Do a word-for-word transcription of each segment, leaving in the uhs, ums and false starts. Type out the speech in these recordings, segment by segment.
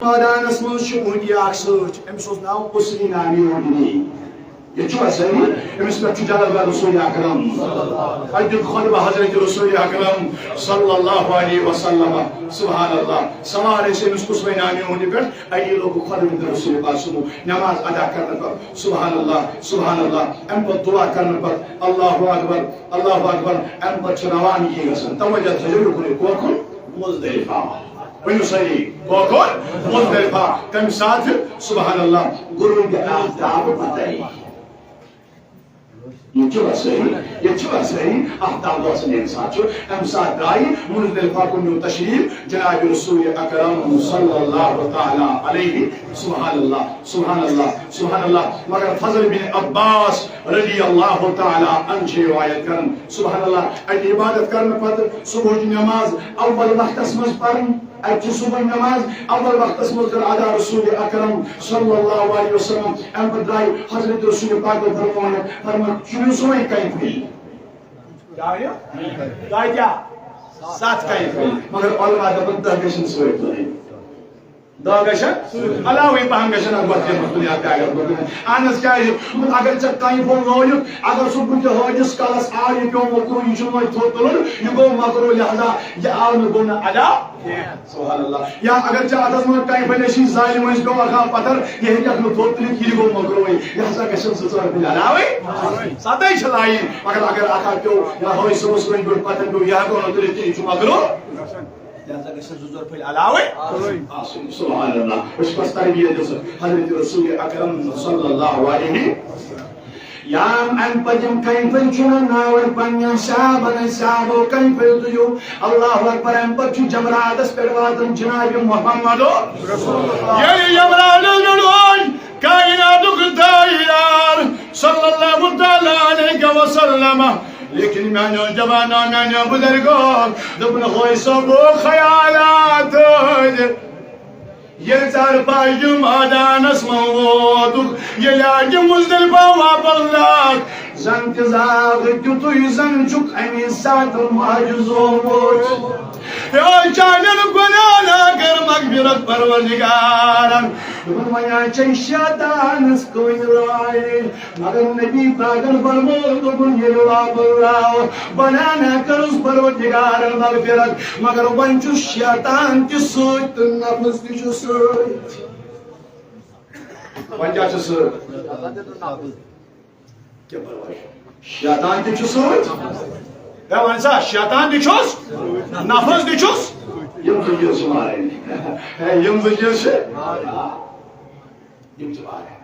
مٲدانس منٛز چھُ اونٹی اکھ سۭتۍ، أمِس اوس ناو قصی نامی اونٹنی۔ یہِ چھُوا صحیح؟ أمِس پٮ۪ٹھ چھُ جلوہ رسول اکرم۔ اَتہِ دیُت خطبہ حضرت رسول اکرم صلی اللہ علیہ وسلم۔ سبحان اللہ۔ سوار ٲسۍ أمِس قصی نامی اونٹہِ پٮ۪ٹھ، اَتی لوگُکھ خطبہ رسول پاک سُنٛد نماز ادا کرنہٕ پتہٕ۔ سبحان اللہ، سبحان اللہ۔ اَمہِ پتہٕ دعا کرنہٕ پتہٕ، اللہ اکبر، اللہ اکبر۔ اَمہِ پتہٕ چھِ روانگی گژھان۔ توجہ تھٲیِو یُکُن، یہِ کوکُن؟ مزدلفہ۔ ؤنِو سٲری، کوکُن؟ مزدلفہ۔ تَمہِ ساتہٕ، سبحان اللہ، غروب آفتاب پتَے۔ یہِ چھُوا صحیح؟ یہِ چھُوا صحیح؟ آفتاب وسان ییٚمہِ ساتہٕ چھُ، اَمہِ ساتہٕ درٛایہِ مزدلفہ کُن نیوٗ تشریف جناب رسول اکرم صلی اللہ تعالیٰ علیہ۔ سبحان اللہ، سبحان اللہ، سبحان اللہ۔ مگر فضل بن عباس رضی اللہ تعالیٰ عنہ چھِ روایت کران۔ سبحان اللہ، اَتہِ عبادت کرنہٕ پتہٕ صبحٕچ نماز اول وقتس منٛز پرٕنۍ۔ اَتہِ چھِ صبح نماز اول وقتس منٛز کٔر ادا رسول اکرم صلی اللہ علیہ وسلم۔ اَمہِ پتہٕ درٛاے حضرت رسول پاک فرمووُن، فرمووُن، چُنِو سُے کَنہِ پھٔلۍ۔ کیٛاہ ؤنِو؟ کۭتیٛاہ؟ ستھ کَنہِ پھٔلۍ۔ مگر علماء دَپان، دَہ گژھن سۭتۍ تُلٕنۍ۔ دَہ گژھن؟ علاوٕے پہن گژھن اَتھ گۄڈٕ تِم تُلٕنۍ، اَتھ بیگس منٛز تُلٕنۍ۔ اہن حظ، کیٛازِ؟ اگر ژےٚ کَنہِ پھوٚل لٲگِتھ، اگر سُہ بُتھِ حٲجِس کلس آو، یہِ پیوٚو مۄکروٗ، یہِ چھُنہٕ وۄنۍ تھوٚد تُلُن، یہِ گوٚو مۄکروٗ، لہذا یہِ آو نہٕ، گوٚو نہٕ ادا۔ سبحان اللہ۔ یا اگر ژےٚ اتھس منٛز کَنہِ پھٔلۍ ٲسی، ظالم ٲسۍ، پیوٚو اکھ اکھ پتھر، یہِ ہیٚکہِ اکھ نہٕ تھوٚد تُلِتھ، یہِ گوٚو مۄکروٗے، یہِ ہسا گژھن زٕ ژور پھٔلۍ علاوٕے۔ ستے چھِ لایِنۍ، مگر اگر اکھ اکھ پیوٚو، یا ہٲے صُبحس رٔنۍ گۄڈٕ پتھر پیوٚو، یہِ ہٮ۪کو نہٕ تُلِتھ کینٛہہ، یہِ چھُ مۄکروٗ۔ لہذا گژھن زٕ ژور پھٔلۍ علاوٕے آسٕنۍ۔ سبحان اللہ۔ أسۍ کۄس تربیت دِژ حضرت رسول اکرم صلی اللہ علیہ؟ یا اَمہِ پتہٕ یِم کَنہِ پھٔلۍ چھُنہ ناوَے پنٛنٮ۪ن صحابَن، أسۍ صحابو کَنہِ پھٔلۍ تُلِو۔ اللہ اکبر۔ اَمہِ پتہٕ چھُ جمراتَس پٮ۪ٹھ واتان جناب محمد رسول اللہ۔ ییٚلہِ جمراتَس پٮ۪ٹھ ووت کائناتُک تاجدار صلی اللہ تعالیٰ علیہ وسلم، لیکن میانیو جوانو، میانیو بزرگو، دوٚپُن، ہوے سا گوٚو خیالات۔ ییٚلہِ ژارپایہِ مٲدانس منٛز ووتُکھ، ییٚلہِ اَتہِ مُزدلفہ واپس درٛاکھ، زن تہِ زاکھ تیُتُے زن چھُکھ اَمی ساتہٕ معجزومُت۔ ہے چانٮ۪ن گۄناہن کر مغفرت پروردگارن۔ دوٚپُن، وۄنۍ آے چھے شیطانس کُنہِ راے۔ مگر نبی پاکن فرموو، دوٚپُن، ییٚلہِ واپس درٛاو، بنانا کٔرٕس پروردگارن مغفرت، مگر وۄنۍ چھُ شیطان تہِ سۭتۍ تہٕ نفس تہِ چھُ سۭتۍ۔ وۄنۍ کیٛاہ چھُ سۭتۍ؟ کیٛاہ پرواے؟ شیطان تہِ چھُ سۭتۍ۔ ہے، وۄنۍ سا، شیطان تہِ چھُس، نفس تہِ چھُس۔ یِم زٕ چیٖز چھِ مارٕنۍ۔ ہے، یِم زٕ چیٖز چھِ۔ یِم چھِ واریاہ۔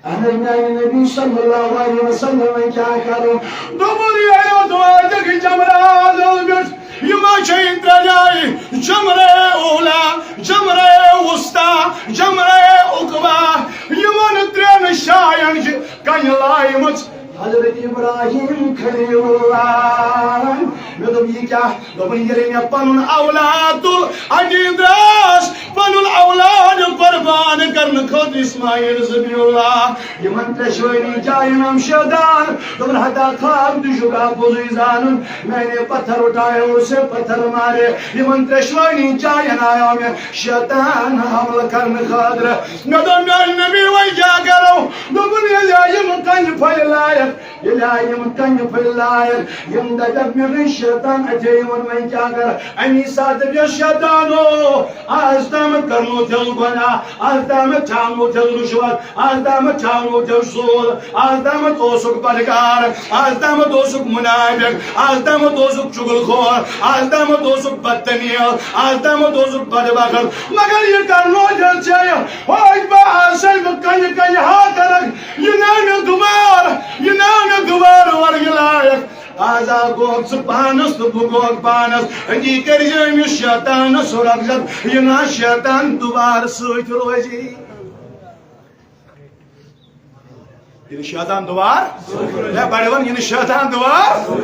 اہن حظ، میانہِ نبی صلی اللہ علیہ وسلم، وۄنۍ کیٛاہ کرو؟ دوٚپُن، ییٚلہِ یوت وٲتِکھ جمرات ٲلمِس، یِمو چھِ یِم ترٛےٚ جایہِ، جمرہ اولا، جمرہ وسطی، جمرہ عقبہ، یِمن ترٛٮ۪ن جاین چھِ کنہِ لایمٕژ۔ حضرت ابراہیم خلیل اللہ۔ مےٚ دوٚپ، یہِ کیٛاہ؟ دوٚپُن، ییٚلہِ مےٚ پنُن اولاد تُل، اَتی درٛاس پنُن اولاد قربان کرنہٕ خٲطرٕ، اسماعیل ذبیح اللہ۔ یِمن ترٛٮ۪شوٕنی جاین آو شیطان۔ دوٚپُن، ہتا خواب تہِ چھُکھ پوٚزُے زانُن۔ میں نے پتھر اٹھایا، اسے پتھر مارے۔ یِمن ترٛٮ۪شوٕنی جاین آیو مےٚ شیطان حملہٕ کرنہٕ خٲطرٕ۔ مےٚ دوٚپ، میٛانہِ نبی، وۄنۍ کیٛاہ کرو؟ دوٚپُن، ییٚلہِ یِم کنہِ پھٔلۍ لایکھ، ییٚلہِ آے یِم کنہِ پھٔلۍ لایکھ، یِم دَپَکھ، مےٚ گٔے شیطان اَتھے یِوان، وۄنۍ کیٛاہ کَرٕ؟ اَمی ساتہٕ دَپیو شیطانو، آز تامَتھ کَرنو ژےٚ گۄناہ، آز تامَتھ چھاونو ژےٚ رُشوت، آز تامَتھ چھاونو ژےٚ سوٗد، آز تامَتھ اوسُکھ بدکار، آز تامَتھ اوسُکھ مُنافِق، آز تامَتھ اوسُکھ چُغل خور، آز تامَتھ اوسُکھ بدتمیز، آز تامَتھ اوسُکھ بدبخت، مگر یہِ کَرنو ژےٚ ژےٚ، ہوے بہٕ آسَے بہٕ کنہِ کنہِ ہا کَرَکھ۔ یہِ ناو مےٚ دُبارٕ، یہِ ناو مےٚ دُبارٕ ورگہِ لایق۔ آز آ گوکھ ژٕ پانس تہٕ بہٕ گوکھ پانس۔ أتی کٔرۍ زِ أمِس شیطانس رۄخصت، یہِ نا شیطان دُبارٕ سۭتۍ روزِ۔ یہِ نہٕ شیطان دُبارٕ، ہے بڑِ وَن، یہِ نہٕ شیطان دُبارٕ۔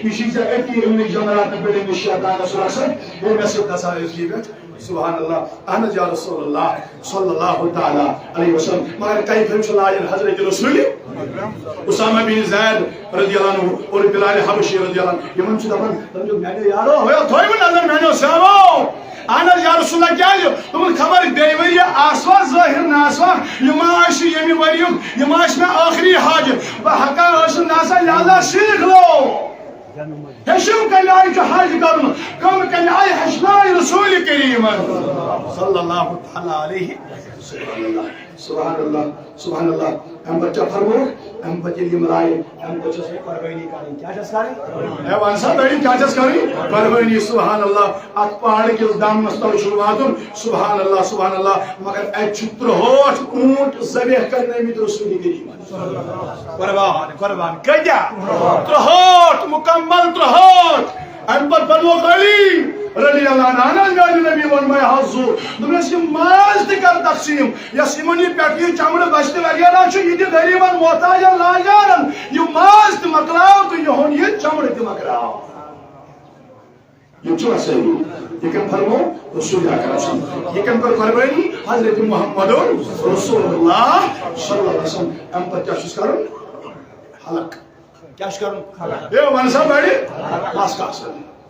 یہِ چھُے ژےٚ أتی أمِس جمراتن پٮ۪ٹھ أمِس شیطانس رۄخصت، ہے مےٚ سۭتۍ گژھان أزکی پٮ۪ٹھ۔ سبحان اللہ۔ اہن حظ یا رسول اللہ صلی اللہ تعالیٰ علیہ وسلم۔ مگر کَنہِ پھٔلۍ چھُ لاجان حضرت رسول۔ اسامہ بن زید رضی اللہ عنہ اور بلال حبشی رضی اللہ عنہ، یِمن چھُ دَپان، دَپان چھُ، میٛانیو یارو، ہیو، تھٲیِو نظر میٛانیو صحابو۔ اہن حظ، یا رسول اللہ، کیٛازِ؟ دوٚپُن، خبر بیٚیہِ ؤرۍ یہِ آسوا ظٲہِر نہ آسوا، یہِ ما آسہِ ییٚمہِ ؤریُک، یہِ ما آسہِ مےٚ ٲخری حاج، بہٕ ہٮ۪کان ٲسِتھ نہ آسان، لہذا سیٖکھ لو۔ ہیٚچھِو کَمہِ آیہِ چھُ حج کَرُن، کَم کَمہِ آیہِ ہیٚچھنایہِ رسول کریٖمن صلی اللہ تعالیٰ علیہ۔ سبحان اللہ، سبحان اللہ، سبحان اللہ۔ اَمہِ پَتہٕ کیٛاہ فرمووُکھ؟ اَمہِ پَتہٕ ییٚلہِ یِم راے، اَمہِ پَتہٕ چھِ اَسہِ قۄربٲنی کَرٕنۍ۔ کیٛاہ چھِ اَسہِ کَرٕنۍ؟ ہے، وَن سا، بٔڑِم کیٛاہ چھِ اَسہِ کَرٕنۍ؟ قۄربٲنی۔ سبحان اللہ۔ اَتھ پہاڑٕ کِس دامنَس تَل چھُنہٕ واتُن۔ سبحان اللہ، سبحان اللہ۔ مگر اَتہِ چھِ ترٛہٲٹھ اوٗنٹ ذبح کَرنٲومٕتۍ رسول کریٖمَن۔ قربان، قربان۔ کۭتیاہ؟ ترٛہٲٹھ، مکمل ترٛہٲٹھ۔ اَمہِ پتہٕ فرمووُکھ علی رضی اللہ عنہ، اہن حظ، میانہِ نبی ووٚن مےٚ حظ زُو۔ دوٚپنَس، یہِ ماز تہِ کر تقسیٖم، یۄس یِمن یہِ پٮ۪ٹھٕ یہِ چمڑٕ بچہِ تہِ وغیرہ چھُ، یہِ تہِ غریٖبن، محتاجن، لاچارن۔ یہِ ماز تہِ مۄکلاو تہٕ یِہُنٛد یہِ چمڑٕ تہِ مۄکلاو۔ یہِ چھُ اَسہِ صحیح۔ یہِ کٔمۍ فرموو؟ رسول اکرم صلی اللہ علیہ وسلم۔ یہِ کٔمۍ کٔر قۄربٲنی؟ حضرت محمد رسول اللہ صلی اللہ علیہ وسلم۔ اَمہِ پتہٕ کیٛاہ چھُس کرُن؟ حلق۔ کیٛاہ چھُ کرُن؟ حلق۔ ہے، وَن سا بڑِ۔ کس کس؟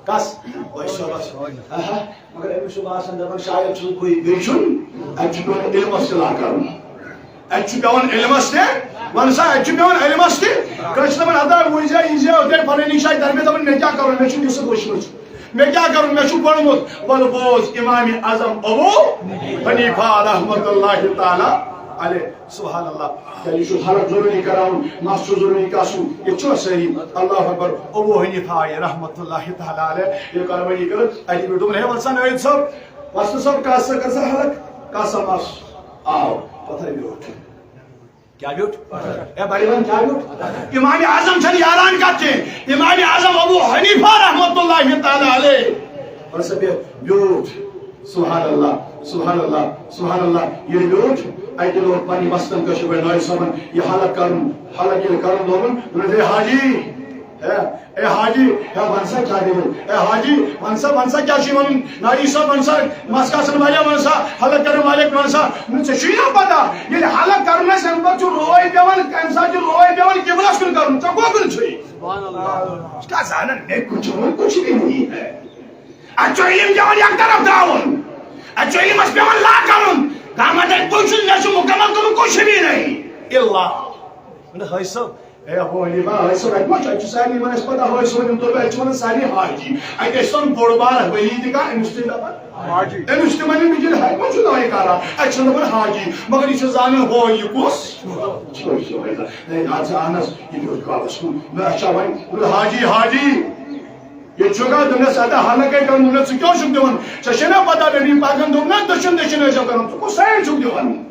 کس؟ وۄنۍ صٲبس۔ آہا، مگر أمِس چھُ باسان، دَپان، شاید چھُنہٕ کُے، بیٚیہِ چھُنہٕ۔ اَتہِ چھُ پٮ۪وان علمس تہِ لا کرُن۔ اَتہِ چھُ پٮ۪وان علمس تہِ، وَن سا، اَتہِ چھُ پٮ۪وان علمس تہِ۔ کٲنٛسہِ چھِ دَپان، ہتا، وٕنۍ زِ، یہِ زِ، اوترٕ پنٕنۍ نِش آیہِ تربیت، دَپان، مےٚ کیٛاہ کَرُن؟ مےٚ چھُنہٕ یہِ سُہ وٕچھمٕژ۔ مےٚ کیٛاہ کَرُن؟ مےٚ چھُ پوٚرمُت۔ وَلہٕ بوز، امام اعظم ابو حنیفہ رحمتہ اللہ تعالیٰ علیہ۔ سبحان اللہ۔ کیٛازِ یہِ چھُ حلق ضروٗری کَرناوُن، مَس چھُ ضروٗری کَسُن۔ یہِ چھُ سٲری۔ اللہ اکبر۔ ابو حنیفہ آیہِ رحمتہ اللہ تعالیٰ علیہ۔ یہِ قۄربٲنی کٔر۔ اَتہِ پٮ۪ٹھ دوٚپُن، ہے، وَلہٕ سا نٲیِد صٲب، وَستہٕ صٲب، کَس سا، کَس سا حلق، کَس سا مَس۔ آو، پَتھَر بیوٗٹھ۔ کیٛاہ بیوٗٹھ؟ اے بڑیون، کیٛاہ بیوٗٹھ؟ امام اعظم چھنہٕ یاران کتھ کینٛہہ۔ امام اعظم ابو حنیفہ رحمۃ اللہ تعالیٰ علیہ۔ بس بیوٗٹھ، بیوٗٹھ۔ سبحان اللہ، سبحان اللہ، سبحان اللہ۔ ییٚلہِ بیوٗٹھ، اتہِ لوگ پننہِ وستن کٲشِر پٲٹھۍ نٲیِد صٲبن یہِ حلق کرُن، حلق ییٚلہِ کرُن لوگُن، دوٚپُن، ہے حاجی، ہے، اے حاجی، ہے، وَن سا کیٛاہ دٔلیٖل؟ اے حاجی، وَن سا، وَن سا کیٛاہ چھُے وَنُن؟ ناجی صٲب، وَن سا، مَس کاسَن والیا، وَن سا، حلق کَرَن والیا، وَن سا۔ نہ، ژےٚ چھُے نا پَتہ، ییٚلہِ حلق کَرُن آسہِ، اَمہِ پَتہٕ چھُ روے پٮ۪وان، اَمہِ ساتہٕ چھُ روے پٮ۪وان قبلَس کُن کَرُن۔ ژےٚ کوٚت کُن چھُے؟ سبحان اللہ۔ کیٛاہ زانَن، مےٚ کُن چھُ وۄنۍ کُچھ بھی نہیں ہے۔ اَتہِ چھُ علم پٮ۪وان اَکہِ طرف ترٛاوُن۔ اَتہِ چھُ علمَس پٮ۪وان لا کَرُن۔ دامَن تَتہِ پوٚز چھُس، مےٚ چھُ مُکمل کوٚرمُت کُچھ بھی نہیں۔ الا۔ نہ، حٲج صٲب، ہے ابو حنیفہ، ہے سا، اَتہِ ما چھُ، اَتہِ چھُ سارنٕے یِمَن اَسہِ پَتہ، ہے سا، یِم دوٚپ، اَتہِ چھُ وَنان سارنٕے حاجی۔ اَتہِ ٲسۍ سَن بوٚڑ بار ؤلی تہِ کانٛہہ، أمِس تہِ دَپان۔ حاجی۔ أمِس تہِ وَنان، مےٚ چھُنہٕ، اَتہِ ما چھُ ناوٕے کَران، اَتہِ چھُنہٕ دَپان حاجی، مگر یہِ چھُ زانان ہو، یہِ کُس؟ چھُ، چھُ، ہے، ہے، اَتھ زِ اَہَن حظ، یہِ پیوٚو کالَس کُن۔ مےٚ اَچھا وۄنۍ، وۄنۍ حاجی، حاجی۔ ییٚتہِ چھُ کانٛہہ دوٚپنَس، اَتہِ حلقَے کَرُن، دوٚپنَس، ژٕ کیٛاہ چھُکھ دِوان؟ ژےٚ چھےٚ نا پَتہ، نبی پاکَن دوٚپ نا، دٔچھُن، دٔچھُن ٲسۍزیو کَرُن، ژٕ کُس side چھُکھ دِوان؟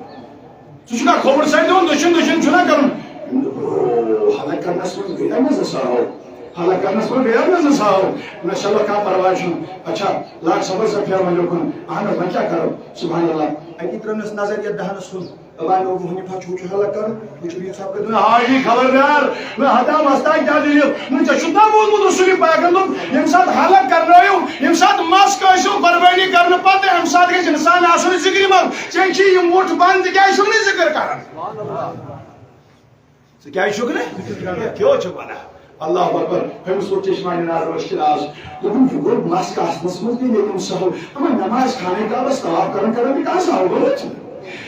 ژٕ چھُکھ اکھ کھووُر سایڈ دِوان، دٔچھُن دٔچھُن چھُنہ کرُن۔ او، حلق کرنس منٛز گٔے نا منٛزٕ سہو۔ حلق کرنس منٛز گٔے نا منٛزٕ سہو۔ نہ چلو کانٛہہ پرواے چھُنہٕ۔ اچھا، لاگ صبر سا پھیر وۄنۍ یوکُن۔ اہن حظ، وۄنۍ کیٛاہ کرو؟ سبحان اللہ۔ اَتی ترٛٲونس نظر یتھ دہنس کُن۔ دپان، ابو حنیفہ چھُ، چھُ حلق کرُن۔ وٕچھِو یہِ سبقہٕ دِوان۔ حاجی خبردار۔ نہ ہتا مستا کیٛاہ دٔلیٖل؟ نہ ژےٚ چھُتھ نا بوٗزمُت رسول پاکن دوٚپ، ییٚمہِ ساتہٕ حلق کرنٲیِو، ییٚمہِ ساتہٕ مس کٲنٛسہِ ہُنٛد قۄربٲنی کرنہٕ پتہٕ، اَمہِ ساتہٕ گژھِ انسان آسُن ذِکرِ منٛز۔ ژےٚ چھِ یِم وُٹھ بنٛد، ژٕ کیٛازِ چھُکھ نہٕ ذِکر کران؟ ژٕ کیٛازِ چھُکھ نہٕ؟ کیٛاہ چھُکھ وَنان؟ اللہ اکبر۔ ہُمِس ووٚتھ چشمانہِ نار ٲشکِن آز۔ دوٚپُن، یہِ گوٚو مَس کاسنَس منٛز گٔے مےٚ تِم سہو۔ اَما نٮ۪ماز خانہ کعبَس طواف کران کران تہِ کانٛہہ سہو گوٚمُت؟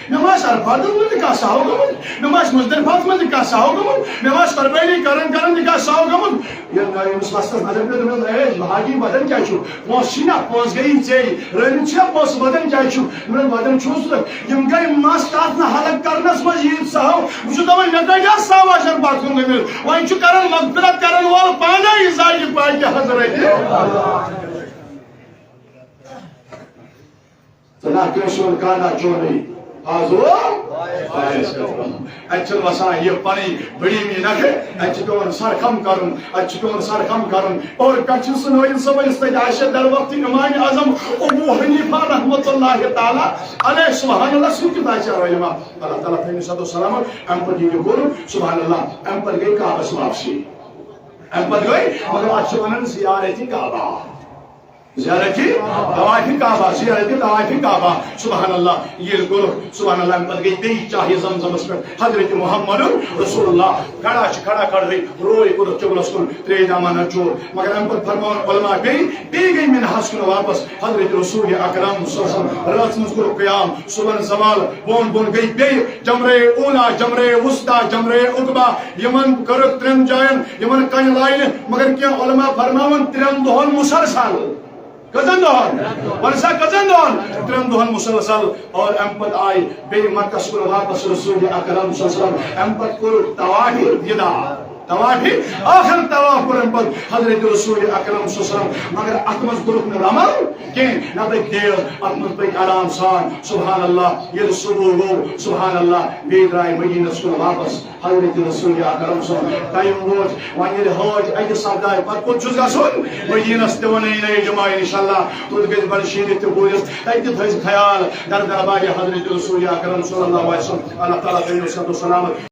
نٮ۪ماز عرفاتَس منٛز تہِ کانٛہہ سہو گوٚمُت؟ نٮ۪ماز مُزدلفَس منٛز تہِ کانٛہہ سہو گوٚمُت؟ نٮ۪ماز قۄربٲنی کران کران تہِ کانٛہہ سہو گوٚمُت؟ ییٚلہِ نٲیِمَس مَستَس نظر پیٚیہِ، دوٚپمَس، اے حاجی، وَدَن کیٛاہ چھُ؟ پونٛسہٕ چھی نا، پونٛسہٕ گٔیی ژےٚ۔ رٲومٕتۍ چھِیا پونٛسہٕ، وَدَن کیٛازِ چھُ؟ مےٚ وَدَن چھُس نہٕ۔ یِم گٔے مَس تَتھ نہٕ حلق کَرنَس منٛز ییٖتۍ سہو۔ بہٕ چھُس دَپان، مےٚ کَتہِ آسہٕ سہو اَسٮ۪ن پَتھ کُن گٔمٕتۍ؟ وۄنۍ چھُ کَران مغفرت کَرَن وول پانَے ذاتِ پاکہِ حضرتِ۔ تہٕ نہ کٲنٛسہِ ہُنٛد کانٛہہ نہ چونٕے۔ آز ہو؟ اَتہِ چھُنہٕ وَسان یہِ پَنٕنۍ بٔڑیٖمی نَکھٕ، اَتہِ چھُ پٮ۪وان سَرخَم کَرُن، اَتہِ چھُ پٮ۪وان سَرخَم کَرُن۔ اور پٮ۪ٹھٕ چھُ سُہ نٲیِد صٲب یُس تَتہِ آسہِ، در وقتِ امام اعظم ابو حنیفہ رحمۃ اللہ تعالیٰ علیہ، سبحان اللہ، سُہ کیُتھ آسہِ ہا رحمہ۔ اللہ تعالیٰ تھٲینَس صحت و سلامت۔ اَمہِ پَتہٕ یہِ تہِ کوٚر، سبحان اللہ، اَمہِ پَتہٕ گٔے کعبَس واپسی۔ اَمہِ پَتہٕ گٔے، مگر اَتھ چھِ وَنان زیارتِ کعبہ۔ زیارت طواف کعبہ، زیارت طواف کعبہ۔ سبحان اللہ، ییٚلہِ کوٚرُکھ، سبحان اللہ، اَمہِ پتہٕ گٔے بیٚیہِ چاہے زمزمس پٮ۪ٹھ حضرت محمد رسول اللہ۔ کھڑا چھِ، کھڑا کھڑہٕے روے کوٚرُکھ قبلس کُن، ترٛیٚیہِ دامانہ چوب۔ مگر اَمہِ پتہٕ فرماوان علماء بیٚیہِ، بیٚیہِ گٔے مِنہَس کُن واپس۔ حضرت رسول اکرم صلی اللہ علیہ وسلم رٲژ منٛز کوٚرُکھ قیام، صبحن زوال، بۄن بۄن گٔے بیٚیہِ جمرے اولا، جمرے وسطی، جمرے عقبہ، یِمن کٔرٕکھ ترٛٮ۪ن جاین، یِمن کنہِ لاینہِ، مگر کینٛہہ علماء فرماوان ترٛٮ۪ن دۄہن مسلسل۔ کٔژن دۄہن؟ وَن سا، کٔژن دۄہن؟ ترٛٮ۪ن دۄہن مسلسل۔ اور اَمہِ پتہٕ آیہِ بیٚیہِ مکس کُن واپس رسول اکرم صلی اللہ علیہ وسلم۔ اَمہِ پتہٕ کوٚرُکھ طواف وداع۔ طواف، آخر طواف کوٚر اَمہِ پتہٕ حضرت رسول اکرم صلی اللہ علیہ وسلم۔ مگر اَتھ منٛز کوٚرُکھ نہٕ رمل کینٛہہ، نہ پٔکۍ تیز، اَتھ منٛز پٔکۍ آرام سان۔ سبحان اللہ، ییٚلہِ صبح گوٚو، سبحان اللہ، بیٚیہِ درٛاے مدیٖنس کُن واپس۔ حضرت رسول اکرم صلی اللہ علیہ وسلم ٹائم ووت، وۄنۍ ییٚلہِ حٲج اَتہِ سپداے، پتہٕ کوٚت چھُس گژھُن؟ مدیٖنس تہِ وَنَے نَیہِ جمعہ اِنشاءاللہ، توٚت گژھِ بڑٕ شیٖرِتھ تہِ بوٗزِتھ، تَتہِ تہِ تھٲیزِ خیال۔ در دربارِ حضرت رسول اکرم صلی اللہ علیہ وسلم، اللہ تعالیٰ تھٲیِو صحت و سلامت۔